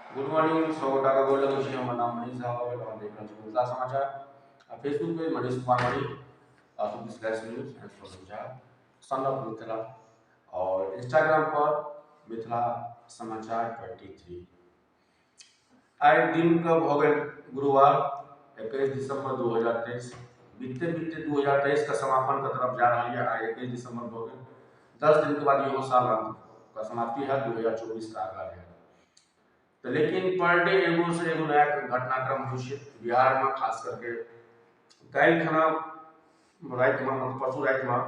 Good morning, सब गोटाके गोर लगै छी। हमर नाम मनीष झा भऽ गेल और देख रहल छी मिथिला समाचार आ फेसबुक पेज मनीष कुमार मणि आ slash news and Sohan Jha son of Mithila और इंस्टाग्राम पर मिथिला समाचार 23। आइ दिन के भऽ गेल गुरुवार 21 दिसंबर 2023। बीतते बीतते 2023 के समापन के तरफ जा रहल यऽ। आइ 21 दिसंबर भऽ गेल, 10 दिन के बाद इहो साल अंत का समाप्ति है, 2024 का आगाज है। तो लेकिन पर डे एगो से एगो नया घटनाक्रम होइ छै बिहार में, खास करके काल्हि खना रातिमे, मतलब परसू रातिमे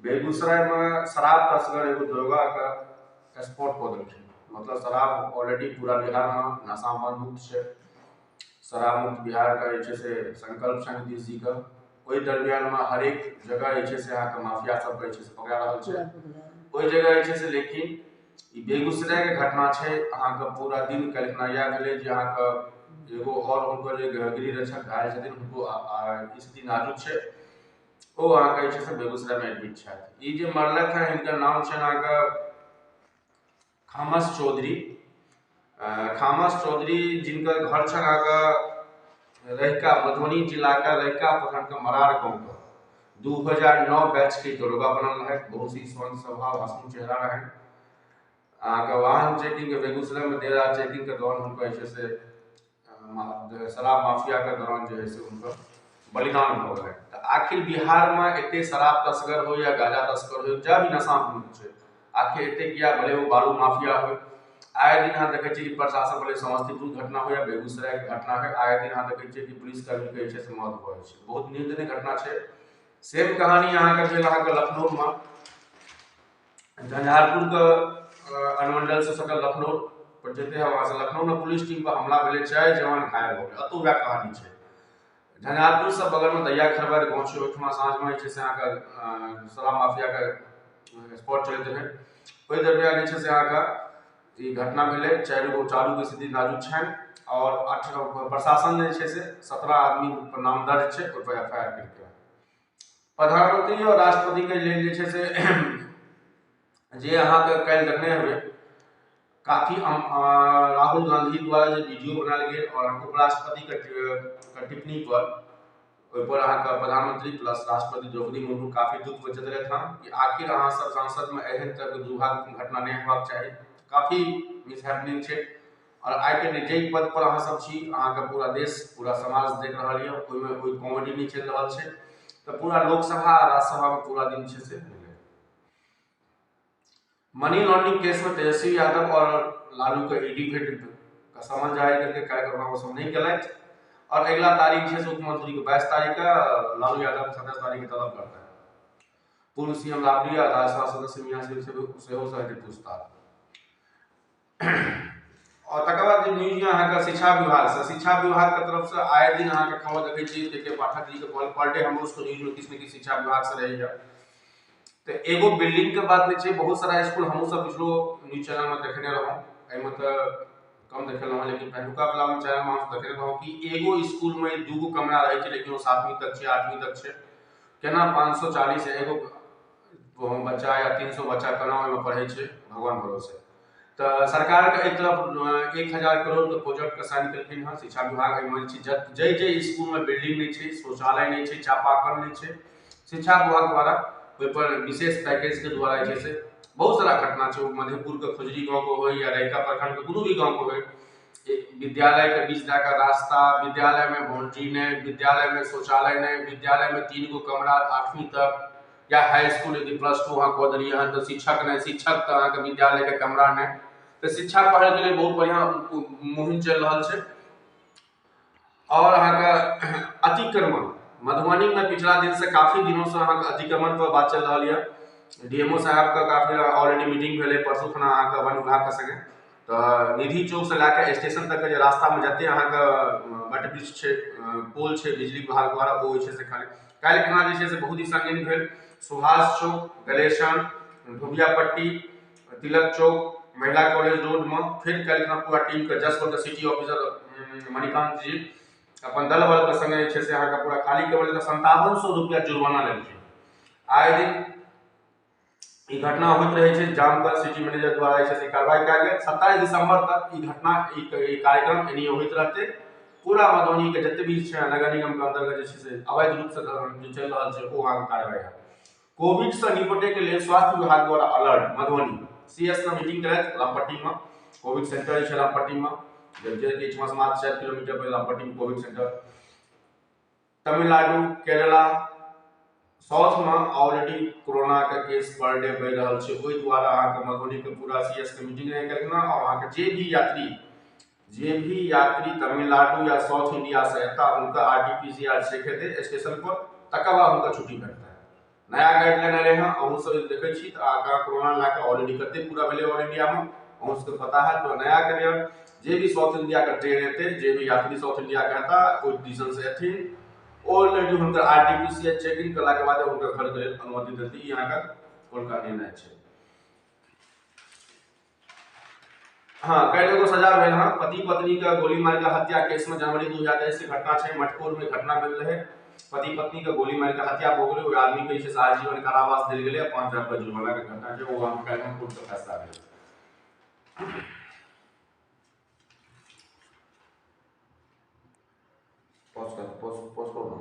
बेगूसराय में शराब तस्कर एगो दरोगा के स्पॉट कऽ देलखिन। मतलब शराब ऑलरेडी पूरा बिहार में नशा मुक्त छै, शराब मुक्त बिहार के जे छै से संकल्प छै नीतीश जी के। ओहि दरमियान में हरेक जगह जे छै से अहाँके माफिया सबके जे छै से पकड़ा रहल छै ओहि जगह जे छै से। लेकिन ई बेगूसराय के घटना छै, अहाँके पूरा दिन काल्हि खना इएह भेलै जे अहाँके एगो और हुनकर जे गृह रक्षक घायल छथिन, हुनको स्थिति नाजुक छै, ओ अहाँके जे छै से बेगूसराय में एडमिट छथि। ई जे मरलथि हेँ हिनकर नाम छनि अहाँके खामस चौधरी। खामस चौधरी जिनकर घर छनि अहाँके रहिका, मधुबनी जिलाके रहिका प्रखंडके मरार गाँवके 2009 बैच के दरोगा बनल रहथि। बहुत ही शांत स्वभाव, हंसमुख चेहरा रहनि। अहाँके वाहन चेकिंग के बेगूसराय में देर रात चेकिंग के दौरान हुनकर जे छै से शराब माफिया के दौरान जे है से हुनकर बलिदान भऽ गेलनि। तऽ आखिर बिहार में एते शराब तस्कर हो या गांजा तस्कर हो, जब भी नशा छै, आखिर एते किया, भले वो बालू माफिया हो। आए दिन अहाँ देखै छियै कि प्रशासन, भले समस्तीपुर घटना हो या बेगूसराय के घटना हो, आए दिन अहाँ देखै छियै कि पुलिसकर्मी के जे छै से मौत भऽ जाइ छै। बहुत निंदनीय घटना छै। सेम कहानी अहाँके भेल अहाँके लखनऊ में, झंझारपुर के अनुमंडल से सटल लखनऊ पर जेते है, वहाँ से लखनऊ में पुलिस टीम पर हमला भेलै, 4 जवान घायल हो गेल। अतौ वएह कहानी छै। झंझारपुर से बगल में दैया खरबार गाँव छै, ओहिठमा साँझ में जे छै से अहाँके शराब माफिया के स्पॉट चलैत रहै। ओहि दरमियान जे छै से अहाँके ई घटना भेलै। चारू के स्थिति नाजुक छनि और 8 प्रशासन जे छै से 17 आदमी पर नाम दर्ज छै, ओहि पर एफ I R केलकै। प्रधानमंत्री और राष्ट्रपति के लेल जे छै से जे अहाँके काल्हि देखने हेबै, काफी राहुल गांधी द्वारा जे वीडियो बनायल गेल और उपराष्ट्रपति के टिप्पणी पर, ओहिपर अहाँके प्रधानमंत्री प्लस राष्ट्रपति द्रौपदी मुर्मू काफी दुख जतलथि हँ कि आखिर अहाँ सब संसद में एहन तरहके दुर्भाग्यपूर्ण घटना नहि हेबाक चाही। काफी मिसहैपनिंग छै। और आइके जाहि पद पर अहाँ सब छी, अहाँके पूरा देश पूरा समाज देख रहल यऽ, ओहिमे कोइ कॉमेडी नहि चलि रहल छै। तऽ पूरा लोकसभा आ राज्यसभा में पूरा दिन छै से मनी लॉन्ड्रिंग केस में तेजस्वी यादव और लालू के ईडी भेंट का समन जारी करके कार्यक्रम वो सब नहीं केलथि और अगला तारीख छै से मुख्यमंत्री के 22 तारीख के, लालू यादव के 27 तारीख के तलब करता है। पूर्व सीएम राबड़ी आ राज्यसभा सदस्य मियां सेहो से हेतै पूछताछ। और तकर बाद जे न्यूज अहाँके शिक्षा विभाग से, शिक्षा विभाग के तरफ से आए दिन अहाँके खबर देखै छी के के पाठक जी के पर डे हमरो सबके न्यूज में किछु ने किछु शिक्षा विभाग से रहैया। तऽ एगो बिल्डिंग के बात नहि छै, बहुत सारा स्कूल हमहूँ सब पिछलो न्यूज चैनल में देखने रहौं, एहिमे तऽ कम देखेलहुँ हँ, लेकिन पहिलुका वला चैनल में हम देखने रहौं कि एगो स्कूल में 2 गो कमरा रहै छै, लेकिन ओ 7वीं तक छै, 8वीं तक छै। केना 540 एगो बच्चा या 300 बच्चा केना ओहिमे पढ़ै छै, भगवान भरोसे। तऽ सरकार के एहि तरफ 1000 करोड़ के प्रोजेक्ट के साइन केलखिन हँ शिक्षा विभाग। एहिमे जे छै जाहि जाहि स्कूल में बिल्डिंग नहि छै, शौचालय नहि छै, चापाकल नहि छै, शिक्षा विभाग द्वारा ओहिपर विशेष पैकेज के द्वारा जे छै से बहुत सारा घटना छै। मधेपुर के खुजरी गाँव के होइ या रहिका प्रखंड के कोनो भी गाँव के होइ, विद्यालय के बीच जाकर रास्ता, विद्यालय में बाउंड्री नहीं, विद्यालय में शौचालय नहीं, विद्यालय में 3 गो कमरा 8वीं तक या हाई स्कूल यदि +2 अहाँ कऽ देलियै हन तऽ शिक्षक नहि, शिक्षक तऽ अहाँके विद्यालय के कमरा नहि। तऽ शिक्षा पढ़ैके लेल बहुत बढ़िआँ मुहिम चलि रहल छै। और अहाँके अतिक्रमण, मधुबनी में पिछला दिन से काफी दिनों से अहाँके अतिक्रमण पर बात चलि रहल यऽ। डीएमओ साहब के काफी ऑलरेडी मीटिंग भेलै परसू खना अहाँके वन विभाग के संगे। तऽ निधि चौक से लए कऽ स्टेशन तक के जे रास्ता में जते अहाँके बट वृक्ष छै, पोल छै बिजली विभाग द्वारा, ओ जे छै से खाली काल्हि खना जे छै से बहुत ही संगीन भेल। सुभाष चौक, गलेशन, धोबियापट्टी, तिलक चौक, महिला कॉलेज रोड में फिर काल्हि खना पूरा टीम के जस के सिटी ऑफिसर मणिकांत जी अपन दल बल के संगे जे छै से अहाँके पूरा खाली करबेलकै। 5700 रुपया जुर्माना लेलखिन। आए दिन ई घटना होइत रहै छै। जाम कऽ सिटी मैनेजर द्वारा जे छै से कार्रवाई कयल गेल। 27 दिसंबर तक ई घटना, ई कार्यक्रम एनाहिये होइत रहतै। पूरा मधुबनी के जते भी छै नगर निगम के अंतर्गत जे छै से अवैध रूप से जे चलि रहल छै, ओ अहाँके कार्रवाई हैत। कोविड से निपटे के लेल स्वास्थ्य विभाग द्वारा अलर्ट। मधुबनी सी एस ने मीटिंग केलथि रामपट्टी में। कोविड सेंटर जे छै रामपट्टी में, जे कि एहिठमा से मात्र 4 किलोमीटर पर रामपट्टी में कोविड सेंटर। तमिलनाडु, केरला, साउथमे ऑलरेडी कोरोनाके केस पर डे बढ़ि रहल छै। ओहि दुआरे अहाँके मधुबनीके पूरा सी एस के मीटिंग रहै काल्हिखिना आओर अहाँके जे भी यात्री तमिलनाडु या साउथ इंडिया से एता, हुनका आरटीपीसीआर चेक हेतै स्टेशन पर, तकर बाद हुनका छुट्टी भेटतै। नया गाइडलाइन एलै हँ। अहूँ सब यदि देखै छी तऽ अहाँके कोरोना लए कऽ ऑलरेडी कते पूरा भेलै ऑल इंडियामे, अहूँ सबके पता है। तो नया करियर जे भी साउथ इंडिया के ट्रेन एतै, जे भी यात्री साउथ इंडिया के हेता, ओहि दिसन से एथिन, ऑलरेडी हुनकर आरटीपीसीआर चेकिंग केलाके बाद हुनकर घर के लेल अनुमति देतै। ई अहाँके कोलका निर्णय छै। हाँ, काल्हि एगो सजा भेल हँ पति पत्नी के गोली मारि के हत्या केस में। जनवरी 2023 के घटना छै। मटकोर में घटना भेल रहे। पति पत्नी के गोली मारि के हत्या भऽ गेलै। ओहि आदमी के जे छै से आजीवन कारावास देल गेलै। 5000 रुपया जुर्माना के घटना छै। ओ अहाँके काल्हि कोर्ट के फैसला भेल। पॉज कर, पॉज, पॉज करो ना।